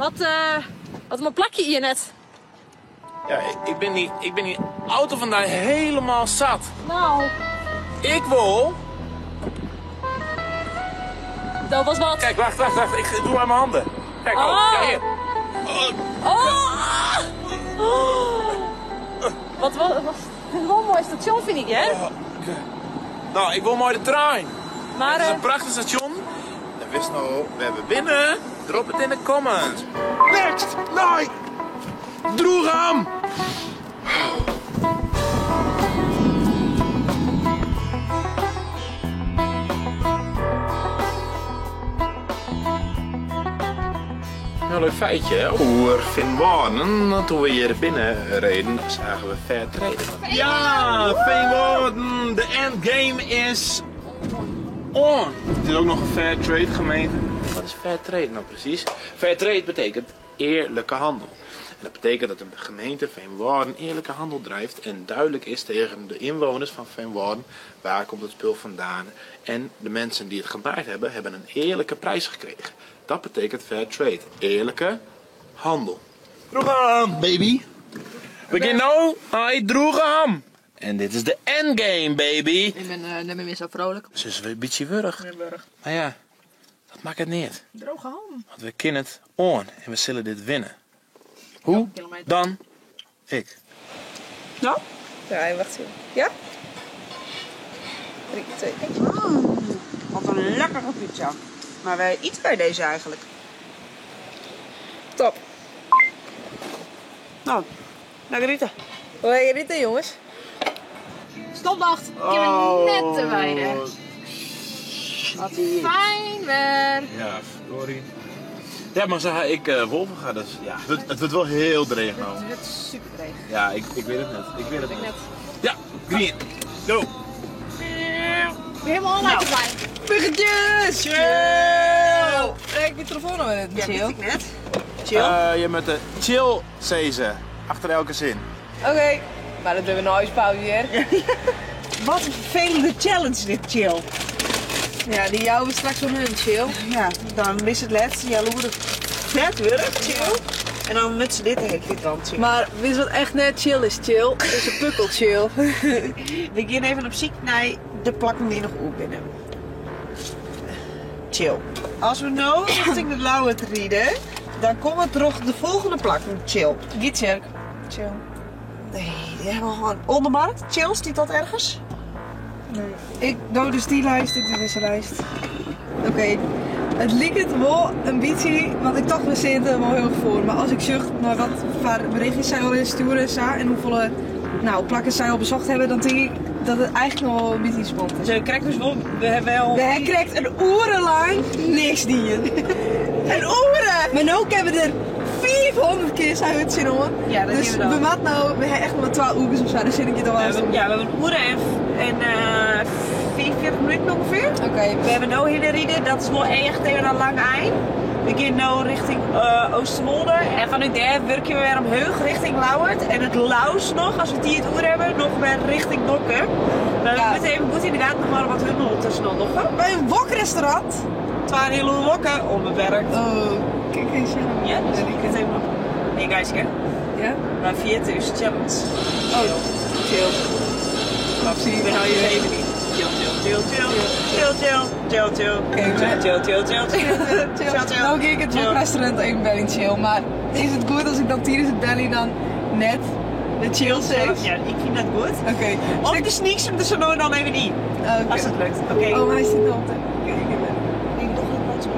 Wat, wat in moai plakje hjir net. Ja, ik bin dy, ik bin dy auto vandaag helemaal zat. Nou. Ik wol. Dat was wat. Kijk, wacht, wacht, wacht. Ik doe aan mijn handen. Kijk, oh, Oh. ja, hier. Oh! Oh. Wat, wat, wat, dit is wel een mooi station, vind ik, hè? Oh, Nou, ik wil mooi de trein. Maar, Het is een prachtig station. En wist nou, we hebben binnen. Drop het in de comments. Next, nee. Droegeham. Nou, leuk feitje. hè? Oer Veenwouden. Toen we hier binnen reden, zagen we fair trade. Ja, Veenwouden. De endgame is on. Het is ook nog een fair trade gemeente. Wat is fair trade nou precies? Fair trade betekent eerlijke handel. En dat betekent dat de gemeente Veenwouden eerlijke handel drijft en duidelijk is tegen de inwoners van Veenwouden waar komt het spul vandaan. En de mensen die het gemaakt hebben, hebben een eerlijke prijs gekregen. Dat betekent fair trade. Eerlijke handel. Droegeham, baby. We gaan nou naar Droegeham. En dit is de endgame, baby. Ik ben net meer zo vrolijk. Ze is een beetje wurg. Maar ja, dat maakt het niet. Droge ham. Want we kennen het on en we zullen dit winnen. Hoe kilometer. dan? Ik. Nou? Ja, wacht even. Ja? 3, 2, 1. Wat een lekkere pizza. Maar wij eten bij deze eigenlijk. Top. Nou, lekker eten. Lekker eten, jongens. Stopwacht. Ik heb Oh. net te weinig. Wat fijn weer. Ja, verdorie. Ja, maar zeg, ik wolven ga dus. Ja, het wordt wel heel dreig nou. Het wordt super dreig. Ja, ik weet het net. Ik weet het Ik net. net. Ja, green. Go. Ik ben helemaal online te zijn. Buggetjes! Chill! Trek je telefoon nou net, Ja, chill. wist ik net. Chill. Je met de chill zezen. Achter elke zin. Oké, maar dat doen we een huispauze hier. Wat een vervelende challenge dit, chill. Ja, die jouwen we straks om hun, chill. Ja, dan is het laatste. Ja, loeren. Vet werk, chill. En dan met ze dit heet dit dan, chill. Maar wist wat echt net chill is, chill? Is een pukkel chill. We gaan even op ziek naar de plakken die nog op binnen. Chill. Als we nou richting de Lauwe rijden, dan komen we terug de volgende plakken. Chill. Gietjerk. Chill. Nee, die hebben we gewoon ondermarkt. Chill, staat dat ergens? Ik doe dus die lijst, ik doe deze lijst. Oké, het liep het wel een beetje, want ik dacht we zitten wel heel erg voor. Maar als ik zucht naar wat voor berichtjes zij al insturen sa, en hoeveel plakken zij al bezocht hebben, dan denk ik dat het eigenlijk nog wel een beetje spannend is. Ze krijgen dus wel, we hebben wel... We hebben een orenlang niks dienen. Een oren! Maar nu hebben we er 400 keer zijn we het zin om. Ja, dat Dus hebben we we dan. moeten nou, we hebben echt nog maar 12 uur of zo, dus zit ik je dan wel We eens hebben, ja, we hebben een uur en 44 minuten ongeveer. Oké. We hebben nu hier rijden, dat is wel echt even een lang eind. We gaan nu richting Oosterwolde en vanuit daar werken we weer omhoog richting Lauwert. En het Laus nog, als we die het uur hebben, nog weer richting Dokkum. Maar we Ja. moeten even goed inderdaad nog maar wat hummel tussendoor nog. hè. Bij een wokrestaurant. Het waren hele wokken onbeperkt. Oh, kijk eens. Ja, dus ik het even op. Nee, guys, hè? Ja? Maar 40 is challenge. Oh, chill. Zie, we hou je even niet. Chill, chill, chill, chill. Chill, chill, chill, chill. Oké, maar- Chill, chill, chill, chill. Chill, chill. Nou kijk ik het Chill. wokrestaurant even bellen chill, maar is het goed als ik dan tijdens het bellen dan net de chill zeg? Ja, ik vind dat goed. Oké. Of de sneaks hem er zo nou en dan even in. Oké. Als het lukt. Oké. Oh, hij zit nog te. Oké, ik ben. Ik nog een boodschap.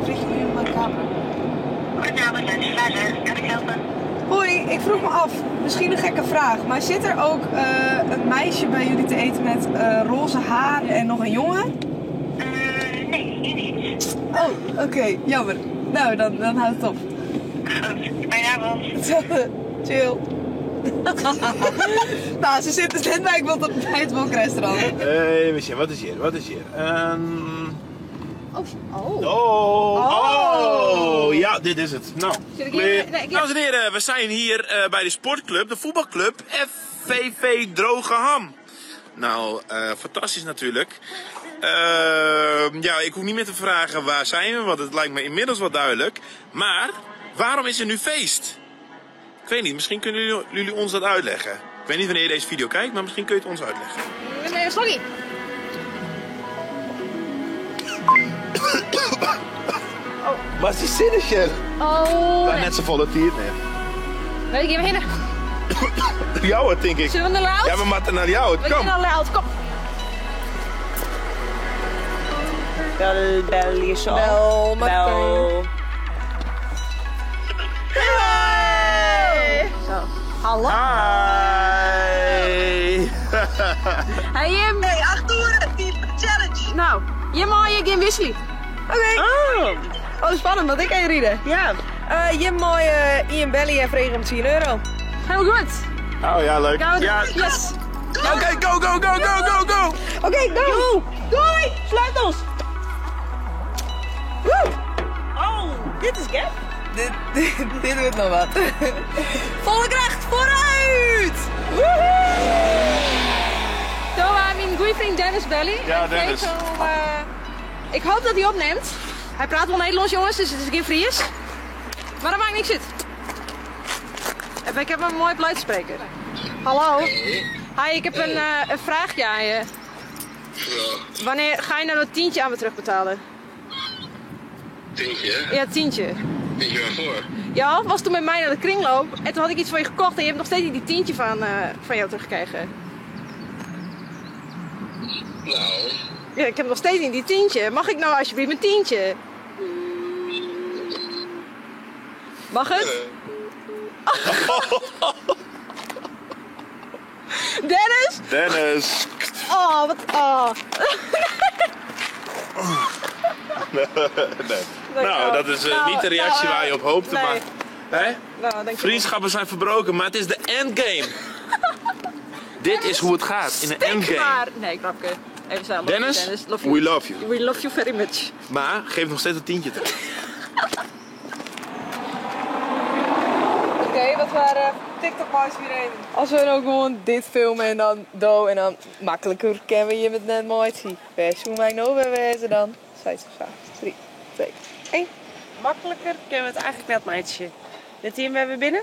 Vlieg jullie in mijn kamer? Goedenavond, Luister, kan ik helpen? Hoi, ik vroeg me af, misschien een gekke vraag, maar zit er ook een meisje bij jullie te eten met roze haar en nog een jongen? Nee, hier niet. Oh, oké, jammer. Nou, dan houdt het op. Goed, fijne avond. Hetzelfde. Chill. Nou, ze zit dus net bij, bij het wokrestaurant. Hey, Michel, wat is hier? Wat is hier? Oh, oh. Oh, oh, ja, dit is het. Nou, Zit ik hier? Nee, ik- Dames en heren, we zijn hier bij de sportclub, de voetbalclub FVV Drogeham. Nou, fantastisch natuurlijk. Ja, ik hoef niet meer te vragen waar zijn we, want het lijkt me inmiddels wel duidelijk. Maar waarom is er nu feest? Ik weet niet, misschien kunnen jullie ons dat uitleggen. Ik weet niet wanneer je deze video kijkt, maar misschien kun je het ons uitleggen. Nee, sorry. Wat is die zinnetje? Oh, nee. Net zo volle tier, nee. Weet ik, hier beginnen. Jou het, denk ik. Zullen we naar Loud? Ja, we moeten naar jou. We Kom. gaan naar Loud, kom. Bel, bel je zo. Bel, Martijn. Bel. Hey. Zo. Hallo. Hi. Hey Jim. Hey, 8 uur, die challenge. Nou, Jim al je geen whisky. Oké. Oh, Oh, spannend, want ik kan je rieden. ja. Je mooie Ian Belly en vreeg om 10 euro. Helemaal goed. Oh ja, leuk. Gaan we Ja. Yes. Oké, go, go, go, go, go, go. Oké, go! Doei! Sluit ons! Woe! Oh, dit is gap. Dit, dit, dit wordt nog wat. Volle kracht vooruit! Woehoe! Zo, mijn goede vriend Dennis Belly. Ja, Ik Dennis. weet hoe, ik hoop dat hij opneemt. Hij praat wel Nederlands, jongens, dus het is geen Fries. Maar dat maakt niks uit. Even, ik heb een mooi luidspreker. Hallo. Hi, ik heb een vraagje aan je. Wanneer ga je nou dat tientje aan me terugbetalen? Tientje, hè? Ja, tientje. Tientje waarvoor? Ja, was toen met mij naar de kringloop en toen had ik iets van je gekocht en je hebt nog steeds niet die tientje van jou teruggekregen. Nou, Ja, ik heb nog steeds niet die tientje. Mag ik nou alsjeblieft mijn tientje? Mag het? Dennis? Dennis. Oh, wat... Oh. Nee. Nou, dat is Nou, niet de reactie nou, waar je op hoopte, nee. maar... Hè? Nou, dank je. Vriendschappen zijn verbroken, maar het is de endgame. Dit is hoe het gaat in de Stik endgame. maar. Nee, grapje. Even zelf. Dennis, Dennis, love you. we love you. We love you very much. Maar geef nog steeds een tientje terug. Oké, wat waren TikTok wise weer even? Als we dan ook gewoon dit filmen en dan do en dan makkelijker kennen we je met net mooi zien. Waar zoeken wij nou weer wezen dan? 6, 5, 3, 2, 1. Makkelijker kunnen we het eigenlijk net meidje. Dit team hebben we binnen.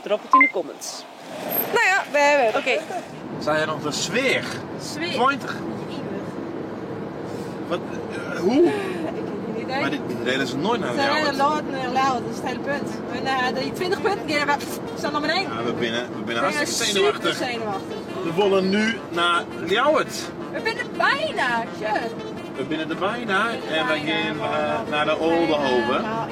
Drop het in de comments. Nou ja, we hebben het. Oké. Zijn er nog de sfeer? Sfeer. 20. Wat? Hoe? Idee. Maar dit reden ze nooit naar Ze jou. rijden loud naar loud, dat is het hele punt. En die 20 punten, die hebben we staan nummer 1. Ja, we binnen hartstikke Super zenuwachtig. zenuwachtig. We willen nu naar Ljouwert. We zijn er bijna, tje. We binnen er bijna en we gaan naar de Oldenhoven. Ja.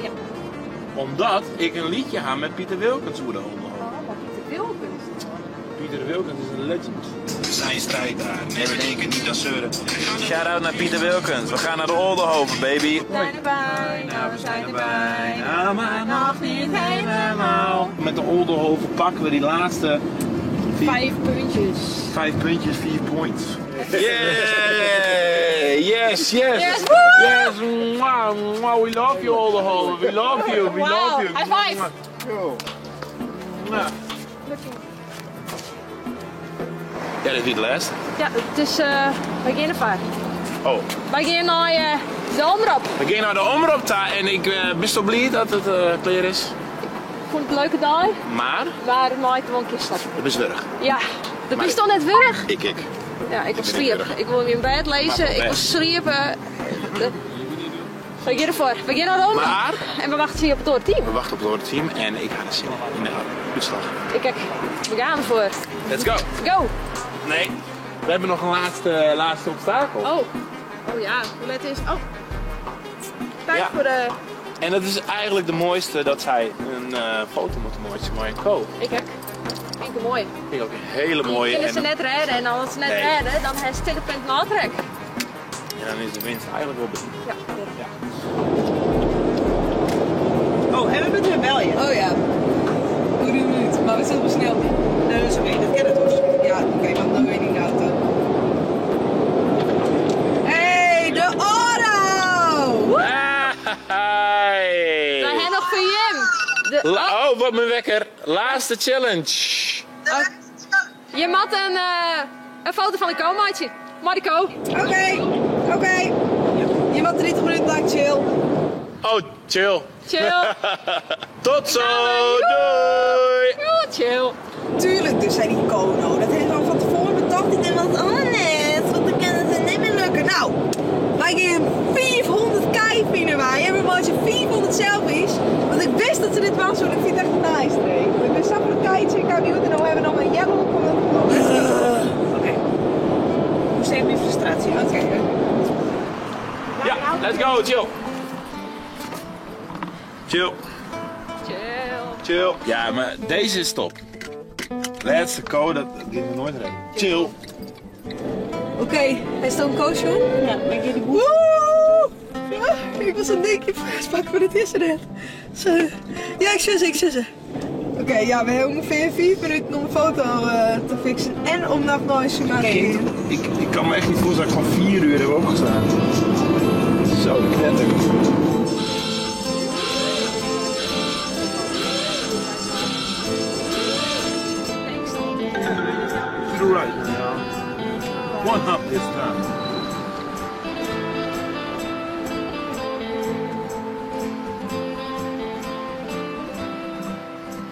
Omdat ik een liedje ga met Pieter Wilkens over de Oldenhoven. Oh, maar Pieter Wilkens. Pieter Wilkens is een legend. Zijn strijd daar. Nee, we denken niet aan zeuren. Shout out naar Pieter Wilkens. We gaan naar de Oldenhoven, baby. We zijn er bijna, we zijn er bijna. maar Nog niet helemaal. Met de Oldenhoven pakken we die laatste 5 puntjes. 5 puntjes, 4 points. Yeah! Yes, yes! Yes, woe! Yes! Mwah, mwah, we love you, Oldenhoven. We love you, we Wow, love you. high five. Mwah. Ja, dit is de laatste. Ja, het is, wij gaan ervaar. Oh. Wij gaan naar de omroep. We gaan naar de omroep daar en ik ben zo blij dat het klaar is. Ik vond het een leuke dag, Maar, maar het maakt wel een keer stappen. het is wurg. Ja, dat Maar is toch net wurg? Ik. Ja, ik was ben niet sliepen. wurg. Ik wil in mijn bed lezen, Maar ik was sliepen. We gaan ervoor. We gaan naar de omroep. Maar? En we wachten hier op het oorteam. We wachten op het team en ik ga de zin in de uitslag. Ik kijk, we gaan ervoor. Let's go. Go! Nee, we hebben nog een laatste obstakel. Oh. Oh ja, hoe let is. Oh. Tijd Ja. voor de... En dat is eigenlijk de mooiste dat zij een foto moeten maken, mooie co. Ik kijk. Vind ik mooi. Vind ik ook een hele mooie. Kunnen ze En, net redden en als ze net Nee. redden, dan heeft ze het punt natrek. en dan is de winst eigenlijk wel binnen. Ja. Oh, en we moeten weer bellen. Oh ja. Hoe een minuut, maar we zitten op snel. Nee, dat is oké. Dat ken het dus. Ja, oké, want dan weet ik de auto. Hey, de auto! Hey. Wij hebben nog voor Jim. De, Oh, wat mijn wekker. Laatste challenge. Je had een foto van een komaatje. Marco. Oké, oké. al 30 minuten lang chill. Oh, chill. Chill. Tot zo. Doei. Ja, chill. Tuurlijk, dus zei die Kono. Dat heeft al van tevoren bedacht. Ik denk wat, oh net, want dan kan het niet meer lukken. Nou, wij gaan 400 kei vinden wij. En we maken 400 selfies. Want ik wist dat ze dit was, want ik vind het echt een nice streek. Ik ben zo van een keitje, ik kan niet en nou hebben we nog een yellow. Kom dan. Oké. Hoe steek mijn frustratie uit? Oké. Ja, let's go. Chill. Chill. Chill. Chill. Ja, maar deze is top. Laatste code, dat ging we nooit redden. Chill. Oké, hij is dan coach Ja, ben ik die boer? Woe! Ja, ik was een dingje vastpakken, maar dit is er net. Zo. Ja, ik zus, ik zus. Oké, ja, we hebben ongeveer 4 minuten om een foto te fixen en om nog nooit te maken. Ik kan me echt niet voorstellen dat ik van 4 uur heb opgestaan. Zo, de knetter. To the right. One up this time.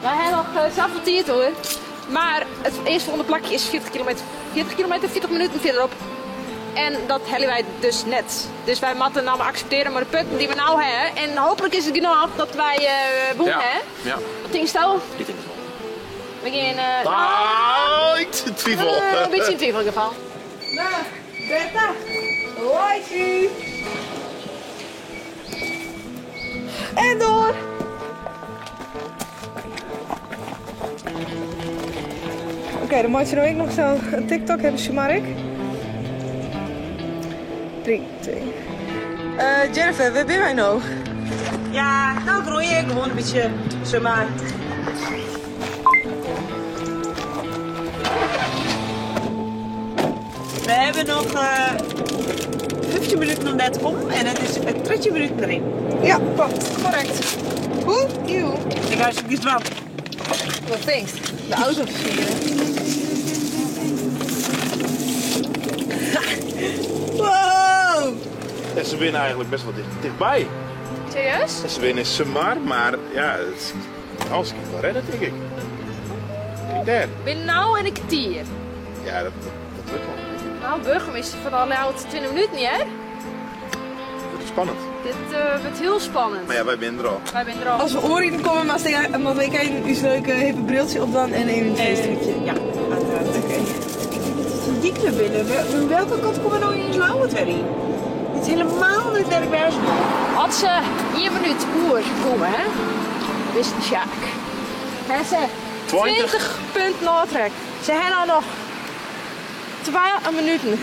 Wij hebben nog zoveel tijd hoor. Maar het eerstvolgende plakje is 40 kilometer, 40 kilometer, 40 minuten verderop. En dat hebben wij dus net. Dus wij moeten nou maar accepteren maar de punten die we nou hebben. En hopelijk is het genoeg dat wij boeken Ja. hè? Ja. Wat denk je nou? Ik denk het wel. We gaan Ah, ik twijfel. een beetje in twijfel geval. Nou, Bertha, Laitie. En door. Oké, dan moet je nou ook nog zo'n TikTok hebben, Schumarik. 3, 2. Jennifer, waar ben wij nou? Ja, nou groei ik gewoon een beetje, zeg maar. We hebben nog 15 minuten om daar te komen en het is een 13 minuten erin. Ja, klopt. Correct. Hoe? Eeuw. Ik ga eens wat. Wat thanks. De auto versieren. Wow! En ze winnen eigenlijk best wel dichtbij. Serieus? En ze winnen Samar, maar ja, het is, als ik het wel redden, denk ik. Kijk daar. Binnen nou en een kwartier. Ja, dat lukt wel. Nou, burgemeester van alle oude 20 minuten niet, hè? Dat is spannend. Dit wordt heel spannend. Maar ja, wij zijn er al. Wij zijn er al. Als we oren komen, maar want wij kijken iets leuke hippe briltje op dan en een feestdrinkje. Ja, uiteraard. Oké. Die club binnen. Welke kant komen we nou in Lauwert weer in? Dit is helemaal niet werk bij ons. Had ze 1 minuut oer komen, hè? Wist de Sjaak. Hè, ze 20. 20 punt Noordtrek. Ze hebben al nog 2 minuten.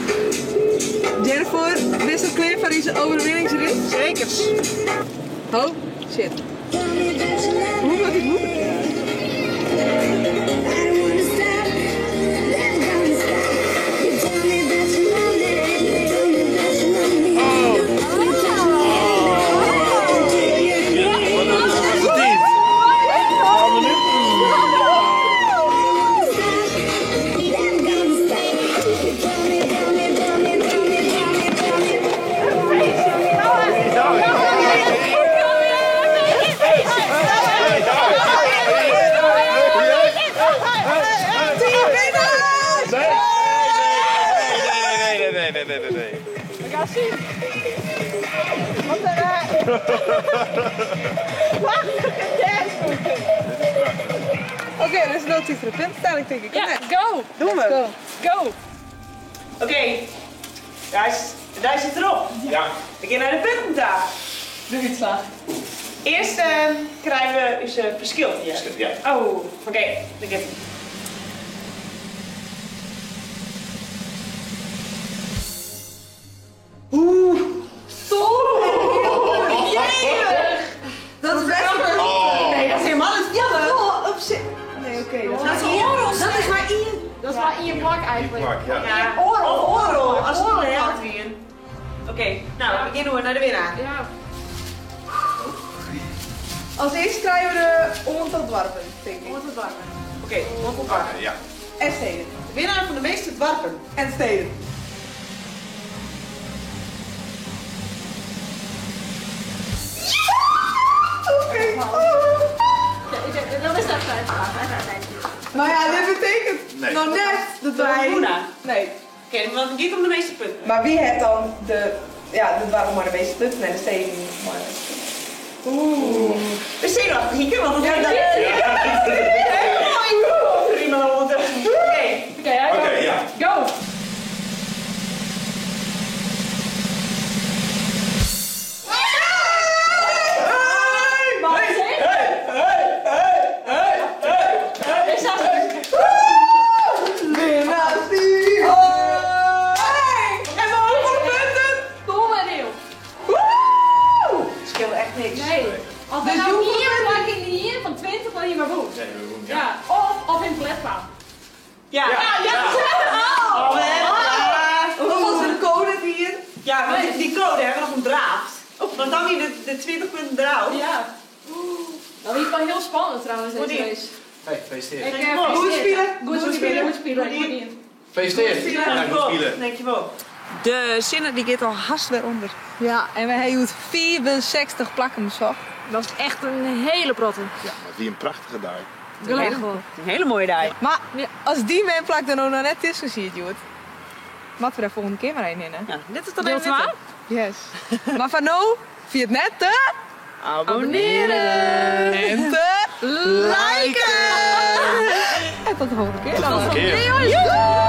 Jennifer, bist je klaar voor deze overwinningsrit? Zeker. Oh, shit. Hoe moet ik moeten? Nee, nee, nee, nee, nee, nee, nee. We gaan zien. Wat een... Wacht, Oké, dus notitie voor de puntentelling, denk ik. Ja, go. Doen we. Go. Oké. Daar zit erop. Ja. We gaan naar de punten. De uitslag. Eerst krijgen we eens een verschil hier. Ja. Oh, oké. Dan gaat het. Dat is best wel... Oh. Nee, dat is helemaal niet jammer. Oh, op zich. Nee, oké. dat Dat is oorlog. Dat is maar één. Dat is maar in je plak eigenlijk. Plak, ja. Ja, oorlog. Oorlog. Als het Oorlog. een held weer. Oké, nou, we gaan door naar de winnaar. Ja. Als eerste krijgen we de aantal dwarpen, denk ik. Oké, wat op dwarpen. Ja. En steden. De winnaar van de meeste dwarpen. En steden. Nee. Nog net dat wij... Nee. Oké, want het gaat om de meeste punten. Maar wie heeft dan de... Ja, dat waren maar de meeste punten en de steden maar de meeste punten. Oeh. We zijn nog Hieke, want dat Ja, ja, dat- Prima, Oké. Oké, ja, Oké, ja. Go! Dynastie! Hey! En we hoeveel punten? Kom maar, Neil. Woe! Het scheelt echt niks. Nee. Als we Dus nou hoeveel hier plak in hier van 20 dan hier maar boet. Nee, we doen- ja. Ja. Of in Pletpa. Ja. Ja, ja. Oh, we hebben- Hoe was de code hier? Ja, want die code hebben we nog een draft. Want dan weer de 20 punten eraf. Ja. Dat is wel heel spannend trouwens, deze Goed in. race. Hey, gefeliciteerd. Ik, Goed spelen. Goed Goed spelen. Goed spelen. Goed Goed in. Gefeliciteerd. Ja, goed spelen. Dankjewel. De zinnen die gaat al haast weer onder. Ja, en we hebben 64 plakken bezocht. Dat is echt een hele protte. Ja, maar wie een prachtige dag. Gelukkig. Een hele mooie dag. Maar als die mijn plak dan ook nog net is gezien, Joet. Moeten we daar volgende keer maar een in, hè? Ja, dit is dan Deel even 2? Yes. maar van nou, via het net te Abonneren. en te liken. En tot de volgende keer. Tot de volgende keer. Jongens.